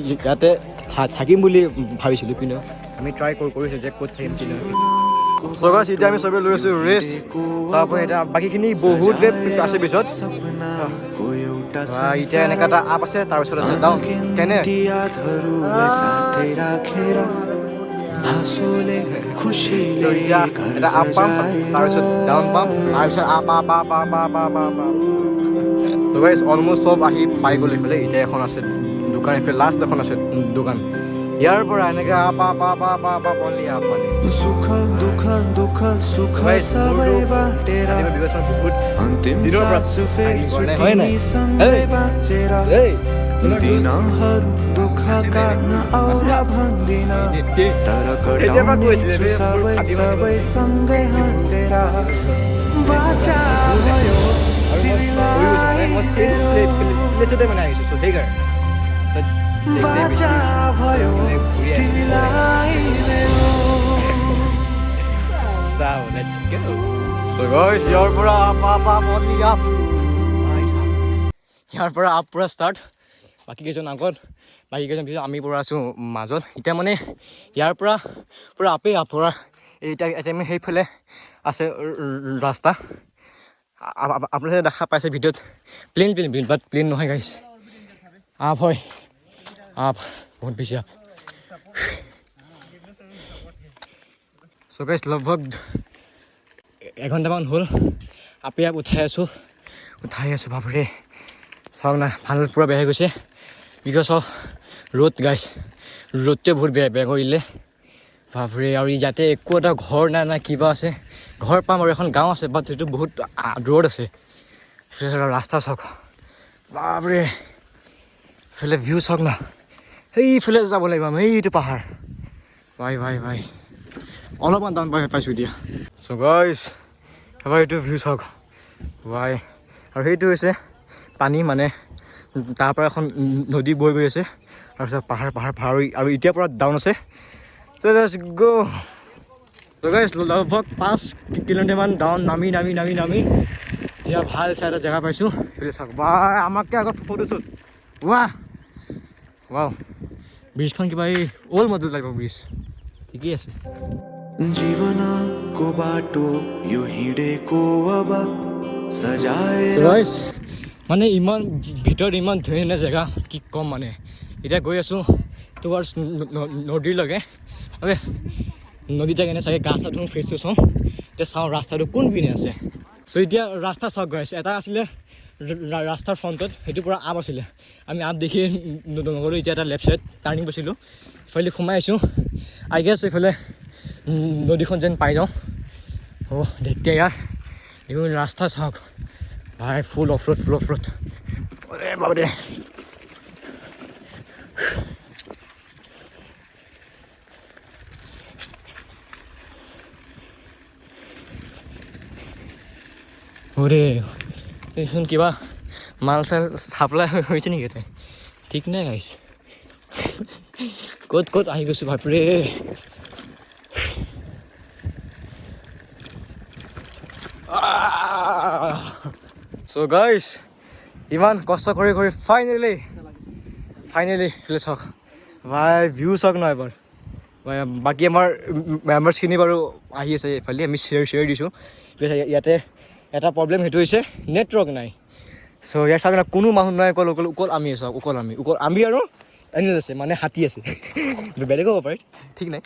ইয়াতে থাকিম বুলি ভাবিছিলোঁ, কিন্তু আমি ট্ৰাই কৰিছোঁ যে ক'ত থাকিম। কিন্তু চ' গাইছ, এতিয়া আমি চবে লৈ আছোঁ ৰেষ্ট। চাব, এতিয়া বাকীখিনি বহুত আছে পিছত। এতিয়া এনেকুৱা এটা আপ আছে, তাৰপিছত আছে ডাউন। কেনে? চ' এতিয়া এটা আপ পাম, তাৰপিছত ডাউন পাম, তাৰপিছত up, up, up, up, up, up, up, up. ত' গাইছ, অলমষ্ট চব আহি পাই গ'ল এইফালে। এতিয়া এখন আছে দোকান, এইফালে লাষ্ট এখন আছে দোকান। ইয়াৰ পৰা এনেকৈ up, up, up, up, up, up, only up মানে। सुख दुख दुख सुख guys, सबै মোৰতো बाटेर ৰাতিপুৱা বহুত अन्तिम दिনৰ পৰা सास থাকি পোৱা নাই, फेर्छु হয় নাই? तिमीसँगै এই, बाँचेर। এই, তোমাৰ juice? दिनहरू दुःखका नआउला भन्दिन, तर তেতিয়াৰ পৰা কৈছিলে, कटाउने छु বে, মোৰ सबै ফাটি ফাটি सबै सँगै हाँसेर बाचा भयो আৰু মই কৰি গৈছোঁ, মানে মই तिमीलाई চেম मेरो প্লেচতে মানে আহিছোঁ, চ' সেইকাৰণে। চ' बाचा भयो ঘূৰি আহিছোঁ। तिमीलाई मेरो। চাওঁ, let's go. So guys, ইয়াৰ পৰা up, up, up, only up. ইয়াৰ পৰা আপ পূৰা ষ্টাৰ্ট। বাকী কেইজন আগত, বাকী কেইজন পিছত, আমি পূৰা আছোঁ মাজত। এতিয়া মানে ইয়াৰ পৰা পূৰা আপেই আপ পূৰা। এতিয়া এতিয়া আমি সেইফালে আছে ৰাস্তা। আপোনালোকে দেখা পাইছে ভিডিঅ'ত প্লেন প্লেন প্লেন, বাট প্লেন নহয় গাইছ, আপ হয়, আপ, বহুত বেছি আপ। চ' গাইছ, লগভগ এঘণ্টামান হ'ল, আপে আপ উঠাই আছোঁ, উঠাই আছোঁ। বাপৰে, চাওক না, ভাল পূৰা বেয়া হৈ গৈছে because of ৰ'দ গাইছ। ৰ'দটোৱে বহুত বেয়া বেয়া কৰিলে, বাপৰে। আৰু ইয়াতে একো এটা ঘৰ নাই, নাই কিবা আছে। ঘৰ পাম আৰু এখন গাঁও আছে, বাট সেইটো বহুত দূৰত আছে। এইফালে চাওক, ৰাস্তা চাওক, বাপৰে। এইফালে ভিউ চাওক না, সেইফালে যাব লাগিব আমি, এইটো পাহাৰ। ভাই ভাই ভাই, অলপমান ডাউন পাইছোঁ এতিয়া। চ' গাইছ, এবাৰ এইটো ভিউ চাওক ভাই। আৰু সেইটো হৈছে পানী, মানে তাৰ পৰা এখন নদী বৈ গৈ আছে। তাৰপিছত পাহাৰ, পাহাৰ, পাহাৰ। আৰু এতিয়াৰ পৰা ডাউন আছে। গ' ত' গাইছ, লগভগ 5 কিলোমিটাৰমান ডাউন নামি নামি নামি নামি এতিয়া ভাল চাই এটা জেগা পাইছোঁ। সেইফালে চাওক বা, আমাতকৈ আগত ফটোশ্বুট। ৱাহ ৱাহ, ব্ৰিজখন কিবা এই অ'ল্ড মডেল টাইপৰ ব্ৰিজ, ঠিকেই আছে। जीवनको बाटो यो हिँडेको अब सजाएर। গাইছ, মানে ইমান ভিতৰত ইমান ধুনীয়া ধুনীয়া জেগা, কি ক'ম। মানে এতিয়া গৈ আছোঁ টুৱাৰ্ডছ নদীলৈকে। অ'কে, নদীত যাই কেনে চাগে গা চা ধুওঁ, ফ্ৰেছ চেছ হ'ম। এতিয়া চাওঁ ৰাস্তাটো কোন পিনে আছে। চ' এতিয়া ৰাস্তা চাওক গাইছ, এটা আছিলে ৰাস্তাৰ ফ্ৰণ্টত, সেইটো পূৰা আপ আছিলে। আমি আপ দেখি নগ'লোঁ। এতিয়া এটা লেফ্ট ছাইড টাৰ্ণিং পাইছিলোঁ, ইফালে সোমাই আহিছোঁ। I guess এইফালে নদীখন যেন পাই যাওঁ। অ' তেতিয়া ইয়াৰ দেখোন ৰাস্তা চাওক ভাই, full off road, full off road. অৰে বাপৰে। অৰে, এইখন কিবা মাল চাল চাপ্লাই হৈছে নেকি ইয়াতে, ঠিক নাই গাইছ। ক'ত ক'ত আহি গৈছোঁ, বাপৰে। চ' গাইছ, ইমান কষ্ট কৰি কৰি ফাইনেলি, ফাইনেলি এইফালে চাওক ভাই, ভিউ চাওক ন এবাৰ ভাই। বাকী আমাৰ মেম্বাৰ্ছখিনি বাৰু আহি আছে এইফালে, আমি শ্বেয়াৰ শ্বেয়াৰ দিছোঁ। ঠিক আছে, ইয়াতে এটা প্ৰব্লেম সেইটো হৈছে নেটৱৰ্ক নাই। চ' ইয়াৰ চাওক না, কোনো মানুহ নাই, অকল অকল অকল আমি চাওক, অকল আমি, অকল আমি আৰু এনিমেল আছে, মানে হাতী আছে, বেলেগো হ'ব পাৰে, ঠিক নাই।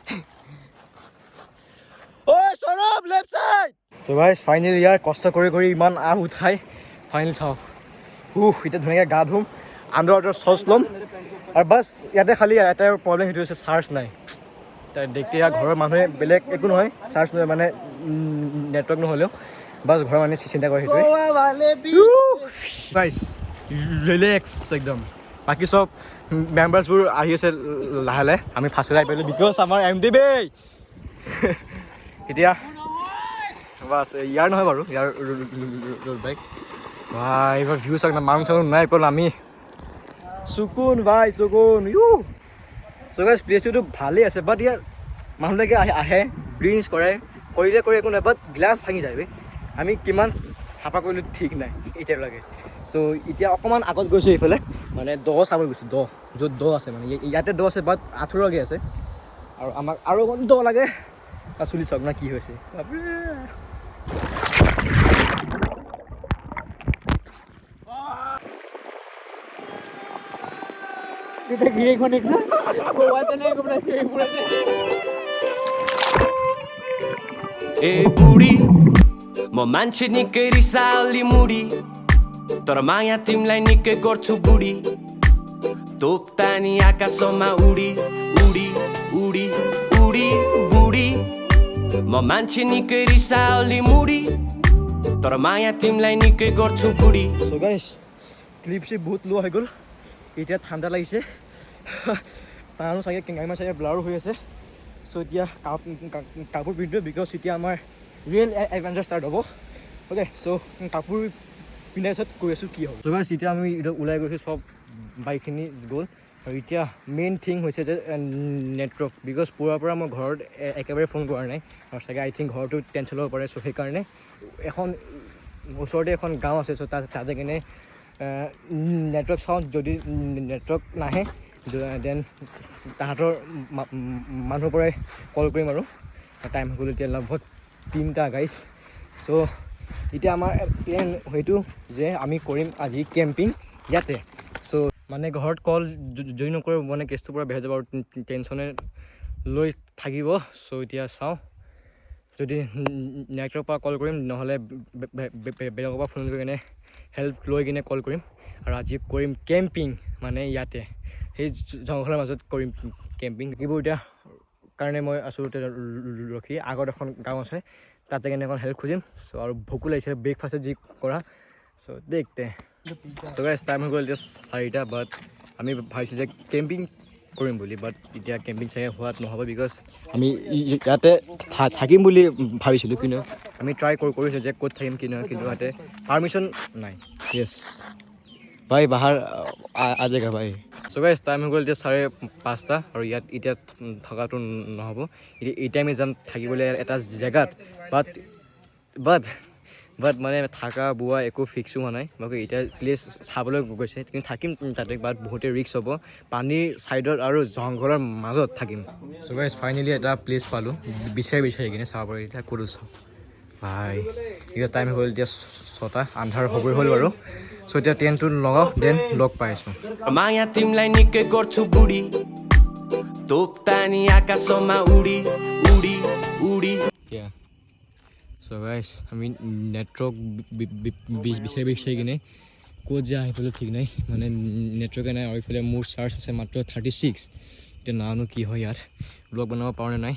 ঐ সৌৰভ, লেফ্ট চাইড। চ' গাইছ, ফাইনেলি ইয়াৰ কষ্ট কৰি কৰি ইমান আহ উঠাই ফাইনেল চাওক। হুহ, এতিয়া ধুনীয়াকৈ গা ধুম, আণ্ডাৰ ৱাটাৰ শ্বটছ ল'ম আৰু বাছ। ইয়াতে খালি এটা প্ৰব্লেম, সেইটো হৈছে চাৰ্জ নাই। তেতিয়া ঘৰৰ মানুহে বেলেগ একো নহয়, চাৰ্জ নহয় মানে নেটৱৰ্ক নহ'লেও বাছ ঘৰৰ মানুহে চিন্তা কৰে সেইটোৱে। গাইছ, ৰিলেক্স একদম। বাকী চব মেম্বাৰ্ছবোৰ আহি আছে লাহে লাহে। আমি ফাৰ্ষ্টতে আহি পাইছোঁ because আমাৰ এম ডি বি। এতিয়া বাছ, ইয়াৰ নহয় বাৰু, ইয়াৰ ৰোড বাইক। ভাই, এইবাৰ ভিউ চাওক না, মানুহ চানুহ নাই, অকল আমি। চুকুন ভাই, চুকুন। ইউ চ' গাইছ, প্লেচটোতো ভালেই আছে, বাট ইয়াৰ মানুহবিলাকে আহে আহে, ড্ৰিংকছ কৰে, কৰিলে কৰে একো নাই, বাট গ্লাছ ভাঙি যায় বে। আমি কিমান চাফা কৰিলোঁ ঠিক নাই এতিয়ালৈকে। চ' এতিয়া অকণমান আগত গৈছোঁ এইফালে। মানে দ চাবলৈ গৈছোঁ, দ য'ত দ আছে, মানে ইয়াতে দ আছে, বাট আঁঠুৰগে আছে আৰু আমাক আৰু অকণ দ লাগে। আৰু চুলি চাওক না কি হৈছে, বাপৰে। ए बुढी, म मान्छे निकै रिसाली मुडी, तर माया तिमीलाई निकै गर्छु बुढी। तोप तानी आकाशमा उडी उडी उडी उडी बुढी, म मान्छे निकै रिसाली मुडी, तर माया तिमीलाई निकै गर्छु बुढी। চ' গাইছ, ক্লিপ চিপ বহুত লোৱা হৈ গ'ল। এতিয়া ঠাণ্ডা লাগিছে আৰু চাগে কেঙাইমা চাগে ব্লাৰো হৈ আছে। চ' এতিয়া কাপোৰ পিন্ধোঁ, because এতিয়া আমাৰ ৰিয়েল এডভেঞ্চাৰ ষ্টাৰ্ট হ'ব। অ'কে, চ' কাপোৰ পিন্ধাৰ পিছত কৈ আছোঁ কি হ'ব। চ' গাইছ, এতিয়া আমি এতিয়া ওলাই গৈছোঁ, চব বাইকখিনি গ'ল আৰু এতিয়া মেইন থিং হৈছে যে নেটৱৰ্ক, because পুৱাৰ পৰা মই ঘৰত একেবাৰে ফোন কৰা নাই আৰু চাগে আই থিংক ঘৰতো টেনশ্যন ল'ব পাৰে। চ' সেইকাৰণে এখন ওচৰতে এখন গাঁও আছে, চ' তাত তাতে কিনে নেটৱৰ্ক চাওঁ। যদি নেটৱৰ্ক নাহে, then তাহাঁতৰ মানুহৰ পৰাই কল কৰিম। আৰু টাইম হৈ গ'ল এতিয়া লগভগ 3টা গাইছ। চ' এতিয়া আমাৰ প্লেন সেইটো যে আমি কৰিম আজি কেম্পিং ইয়াতে। চ' মানে ঘৰত কল যদি নকৰোঁ, মানে কেছটো পূৰা বেয়া হৈ যাব আৰু টেনশ্যনে লৈ থাকিব। চ' এতিয়া চাওঁ, যদি নেটৱৰ্কৰ পৰা কল কৰিম, নহ'লে বেলেগৰ পৰা ফোন কৰি কিনে হেল্প লৈ কিনে কল কৰিম। আৰু আজি কৰিম কেম্পিং, মানে ইয়াতে সেই জংঘলৰ মাজত কৰিম কেম্পিং। এইবোৰ এতিয়া কাৰণে মই আছোঁ এতিয়া ৰখি। আগত এখন গাঁও আছে, তাতে কেনে এখন হেল্প খুজিম। চ' আৰু ভোকো লাগিছে, ব্ৰেকফাষ্টে যি কৰা। চ' देखते। চ' গাইছ, টাইম হৈ গ'ল এতিয়া 4টা, বাট আমি ভাবিছোঁ যে কেম্পিং কৰিম বুলি, বাট এতিয়া কেম্পিং চাগে হোৱাত নহ'ব, because আমি ইয়াতে থাকিম বুলি ভাবিছিলোঁ, কিন্তু আমি ট্ৰাই কৰিছোঁ যে ক'ত থাকিম কি নহয়, কিন্তু ইয়াতে পাৰ্মিশ্যন নাই। য়েছ ভাই, बाहर आ जाएगा ভাই। চ' গাইছ, টাইম হৈ গ'ল এতিয়া 5:30 আৰু ইয়াত এতিয়া থকাটো নহ'ব। এতিয়া এতিয়া আমি যাম থাকিবলৈ এটা জেগাত, বাট বাট বাট মানে থকা বোৱা একো ফিক্সো হোৱা নাই। বাকী এতিয়া প্লেচ চাবলৈ গৈছে, কিন্তু থাকিম তাতে, বাট বহুতেই ৰিস্ক হ'ব। পানীৰ ছাইডত আৰু জংঘলৰ মাজত থাকিম। চ' গাইছ, ফাইনেলি এটা প্লেচ পালোঁ বিচাৰি বিচাৰি কিনে। চাব পাৰি এতিয়া ক'ত চাওঁ ভাই। এতিয়া টাইম হৈ গ'ল এতিয়া 6টা, আন্ধাৰ হ'বই হ'ল বাৰু। চ' এতিয়া টেণ্টটো লগাওঁ, then লগ পাই আছোঁ। माया तिमीलाई निकै गर्छु बुढी, तोप तानी आकाशमा उडी उडी उडी। এতিয়া চ' গাইছ, আমি নেটৱৰ্ক বিচাৰি বিচাৰি কিনে ক'ত যে আহি পালোঁ ঠিক নাই, মানে নেটৱৰ্কে নাই। আৰু ইফালে মোৰ চাৰ্জ আছে মাত্ৰ 36। এতিয়া নাজানো কি হয়, ইয়াত ব্লগ বনাব পাৰোঁ নে নাই।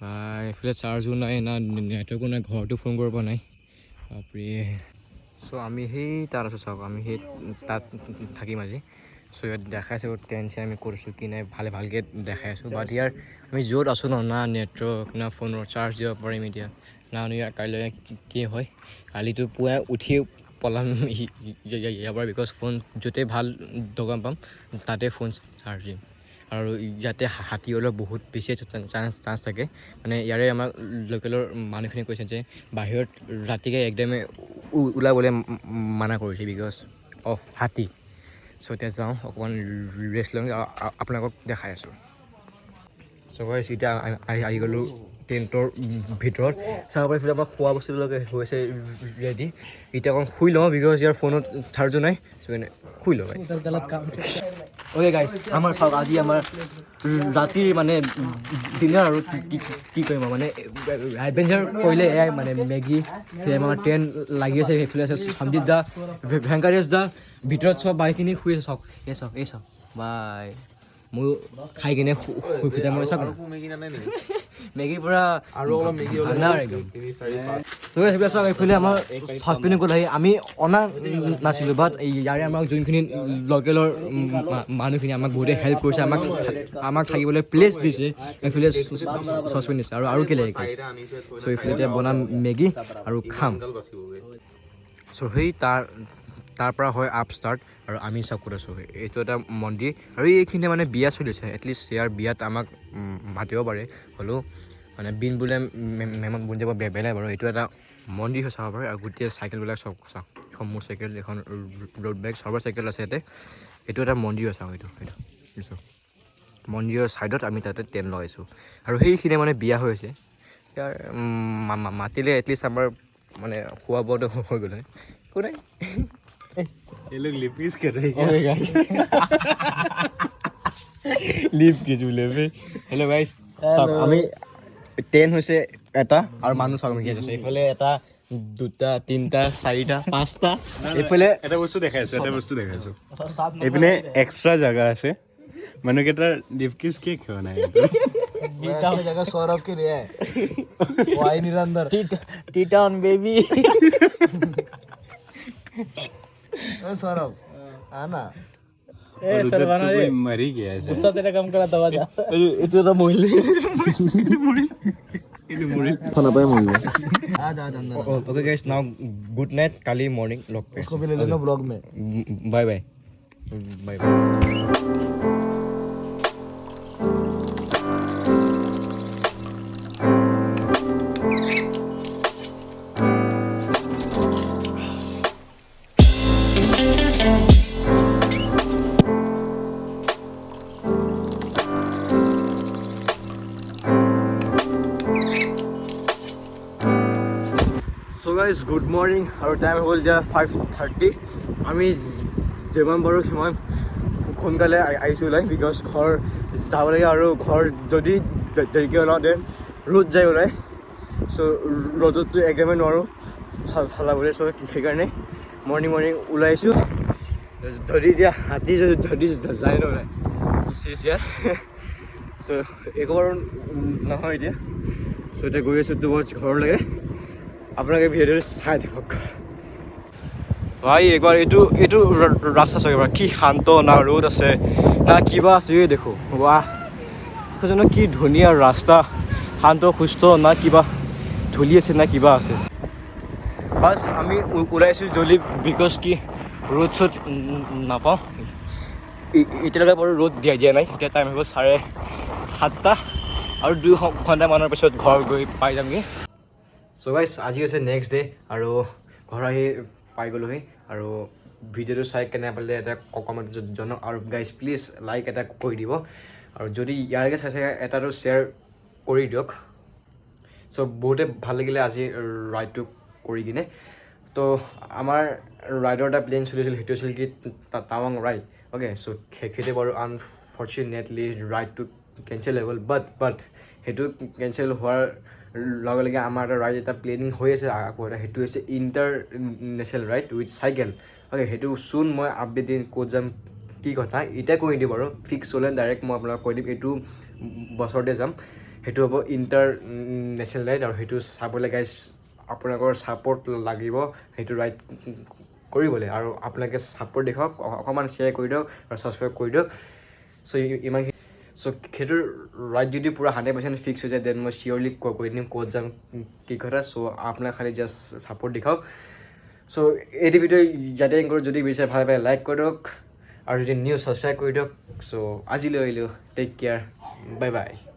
বা এইফালে চাৰ্জো নাই না নেটৱৰ্কো নাই, ঘৰতো ফোন কৰিব পৰা নাই, বাপৰে। চ' আমি সেই তাত আছোঁ, চাওক, আমি সেই তাত থাকিম আজি। চ' ইয়াত দেখাই আছোঁ টেণ্ট চেণ্ট আমি কৰিছোঁ কি নাই, ভালে ভালকৈ দেখাই আছোঁ। বাট ইয়াৰ আমি য'ত আছোঁ ন, না নেটৱৰ্ক না ফোনৰ চাৰ্জ দিব পাৰিম এতিয়া। নাজানো ইয়াৰ কাইলৈ কি হয়। কালিতো পুৱাই উঠি পলাম ইয়াৰ পৰা, because phone য'তেই ভাল দোকান পাম তাতে ফোন চাৰ্জ দিম। আৰু ইয়াতে হাতী অলপ বহুত বেছি চান্স চান্স থাকে। মানে ইয়াৰে আমাৰ লোকেলৰ মানুহখিনিয়ে কৈছে যে বাহিৰত ৰাতিকে একদমেই ওলাবলৈ মানা কৰিছে, because of হাতী। চ' এতিয়া যাওঁ, অকণমান ৰেষ্ট লওঁ আৰু আপোনালোকক দেখাই আছোঁ। চ' গাইছ, এতিয়া আহি আহি গ'লোঁ টেণ্টৰ ভিতৰত। চাব পাৰি এইফালে আমাৰ খোৱা বস্তুবিলাক হৈছে ৰেডি। এতিয়া অকণ শুই লওঁ, because ইয়াৰ ফোনত চাৰ্জো নাই। চ' সেইকাৰণে শুই লওঁ। অ'কে গাইছ, আমাৰ চাওক, আজি আমাৰ ৰাতিৰ মানে ডিনাৰ আৰু কি কি কৰিম আৰু মানে এডভেঞ্চাৰ কৰিলে এয়াই, মানে মেগী। আমাৰ টেণ্ট লাগি আছে, সেইফালে আছে সন্দীপ দা, ভেংকাৰেশ দা, ভিতৰত চব বাইকখিনি শুই আছে। চাওক, এই চাওক, এই চাওক বাই। ময়ো খাই কিনে শুই শুই যাম। মই চাওক মেগীৰ পৰা আৰু অলপ মেগী। ভাণ্ডাৰ একদম। তিনি চাৰি পাঁচ। তো সেইবিলাক চাওক, এইফালে আমাৰ চচপেনো গ'ল আহি। আমি অনা নাছিলোঁ, বাট ইয়াৰে আমাক যোনখিনি লোকেলৰ মানুহখিনি আমাক বহুতে হেল্প কৰিছে, আমাক থাকিবলৈ প্লেচ দিছে, এইফালে চচপেন দিছে আৰু আৰু কি লাগে? চাৰিটা আনিছে। চ' এইফালে এতিয়া বনাম মেগী আৰু খাম। ডাল বাচিবগৈ। চ' সেই তাৰ তাৰ পৰা হয় আপ ষ্টাৰ্ট আৰু আমি চাওক ক'ত আছোঁ। এইটো এটা মন্দিৰ আৰু এইখিনিতে মানে বিয়া চলিছে। এটলিষ্ট ইয়াৰ বিয়াত আমাক মাতিব পাৰে, হ'লেও মানে বিন বোলে মেমত বুন যাব বেলেগ বাৰু। এইটো এটা মন্দিৰ হয়, চাব পাৰে। আৰু গোটেই চাইকেলবিলাক চাওক চাওক, এখন মোৰ চাইকেল, এখন ৰোড বাইক, চবৰ চাইকেল আছে ইয়াতে। এইটো এটা মন্দিৰ আছে। এইটো এইটো মন্দিৰৰ ছাইডত আমি তাতে টেণ্ট লগাইছোঁ আৰু সেইখিনি মানে বিয়া হৈ আছে। ইয়াৰ মাতিলে এটলিষ্ট আমাৰ মানে খোৱা বোৱাটো হৈ গ'ল হয়। একো নাই। ये लोग लिपीस कर रहे हैं। লিপ কি জুলেবে। হেল্ল' গাইছ, চাওক, আমি টেন হৈছে এটা আৰু মানুহ চাওক আমি কি আছে। এইফালে এটা, দুটা, তিনিটা, চাৰিটা, পাঁচটা, এইফালে এটা বস্তু দেখাইছো, এটা বস্তু দেখাইছো। এইপিনে এক্সট্ৰা জাগা আছে, মানুহকেইটাৰ লিপকিছ কি খোৱা নাই। जगह सौरभ के लिए है, वो आई नहीं रहा अंदर। টিটন বেবি। ओ सौरभ, आना। ए सरवाना रे। मरी गया है। गुस्सा तेरा कम करा, दवा जा। এইটো এটা মহিলা। आ जा अंदर। Okay guys, now good night. কালি মৰ্ণিং লগ পাই। उसको भी ले लेना ब्लॉग में। Bye bye, bye bye. So guys, good morning আৰু টাইম হৈ গ'ল এতিয়া 5:30। আমি যিমান পাৰোঁ সিমান সোনকালে আহিছোঁ ওলাই, because ঘৰ যাব লাগে আৰু ঘৰ যদি দেৰিকৈ ওলাওঁ, then ৰ'দ যায় ওলাই। চ' ৰ'দততো একদমেই নোৱাৰোঁ চলাবলৈ। চ' সেইকাৰণে মৰ্ণিং মৰ্ণিং ওলাইছোঁ। যদি এতিয়া হাতী যদি যায় নোলায়, চেচ ইয়াৰ। চ' একো বাৰু নহয় এতিয়া। চ' এতিয়া গৈ আছোঁ টুৱাৰ্ডছ ঘৰলৈকে। আপোনালোকে ভিডিঅ'টো চাই থাকক। ভাই, একবাৰ এইটো ৰাস্তা চাওক এবাৰ, কি শান্ত। না ৰ'দ আছে, না কিবা আছে। এই দেখো, ৱাহ, জানো কি ধুনীয়া ৰাস্তা, শান্ত সুস্থ, না কিবা ধূলি আছে, না কিবা আছে। বাছ, আমি ওলাইছোঁ জল্দি, because কি ৰ'দ চ'দ নাপাওঁ। এতিয়ালৈকে বাৰু ৰ'দ দিয়া দিয়া নাই। এতিয়া টাইম হৈ গ'ল 7:30 আৰু 2 ঘণ্টামানৰ পিছত ঘৰ গৈ পাই যামগৈ। চ' গাইজ, আজি হৈছে নেক্সট ডে আৰু ঘৰ আহি পাই গ'লোহি। আৰু ভিডিঅ'টো চাই কেনে পালে এটা কমেণ্ট জনাওক আৰু গাইজ, প্লিজ লাইক এটা কৰি দিব আৰু যদি ইয়ালৈকে চাই চাই এটাটো শ্বেয়াৰ কৰি দিয়ক। চ' বহুতে ভাল লাগিলে আজি ৰাইডটো কৰি কিনে। তো আমাৰ ৰাইডৰ এটা প্লেন চলিছিল, সেইটো আছিল কি টাৱাং ৰাইড। অ'কে, চ' সেইটো বাৰু আনফৰ্চুনেটলি ৰাইডটো কেঞ্চেল হৈ গ'ল। বাট সেইটো কেঞ্চেল হোৱাৰ লগে লগে আমাৰ এটা ৰাইড এটা প্লেনিং হৈ আছে আকৌ এটা, সেইটো হৈছে international ride with cycle. Okay, সেইটো চুন মই আপডেট দিম, ক'ত যাম কি কথা। এতিয়া কৈ নিদিওঁ বাৰু, ফিক্স হ'লে ডাইৰেক্ট মই আপোনাক কৈ দিম। এইটো বছৰতে যাম, সেইটো হ'ব ইণ্টাৰনেশ্যনেল ৰাইড। আৰু সেইটো চাবলৈ গাইজ, আপোনালোকৰ ছাপৰ্ট লাগিব সেইটো ৰাইড কৰিবলৈ। আৰু আপোনালোকে ছাপৰ্ট দেখুৱাওক, অকণমান শ্বেয়াৰ কৰি দিয়ক আৰু ছাবস্ক্ৰাইব কৰি দিয়ক। চ' ইমানখিনি। চ' সেইটো ৰাইড যদি পূৰা 100% ফিক্স হৈ যায়, then মই চিয়'ৰলি কৈ দিম ক'ত যাম কি কথা। চ' আপোনাক খালি জাষ্ট ছাপৰ্ট দেখুৱাওক। চ' এইটো ভিডিঅ' ইয়াতে এণ্ড কৰোঁ। যদি বিচাৰে ভাল পায়, লাইক কৰি দিয়ক আৰু যদি নিউ, ছাবস্ক্ৰাইব কৰি দিয়ক। চ' আজিলৈ আহিলোঁ। Take care, bye bye.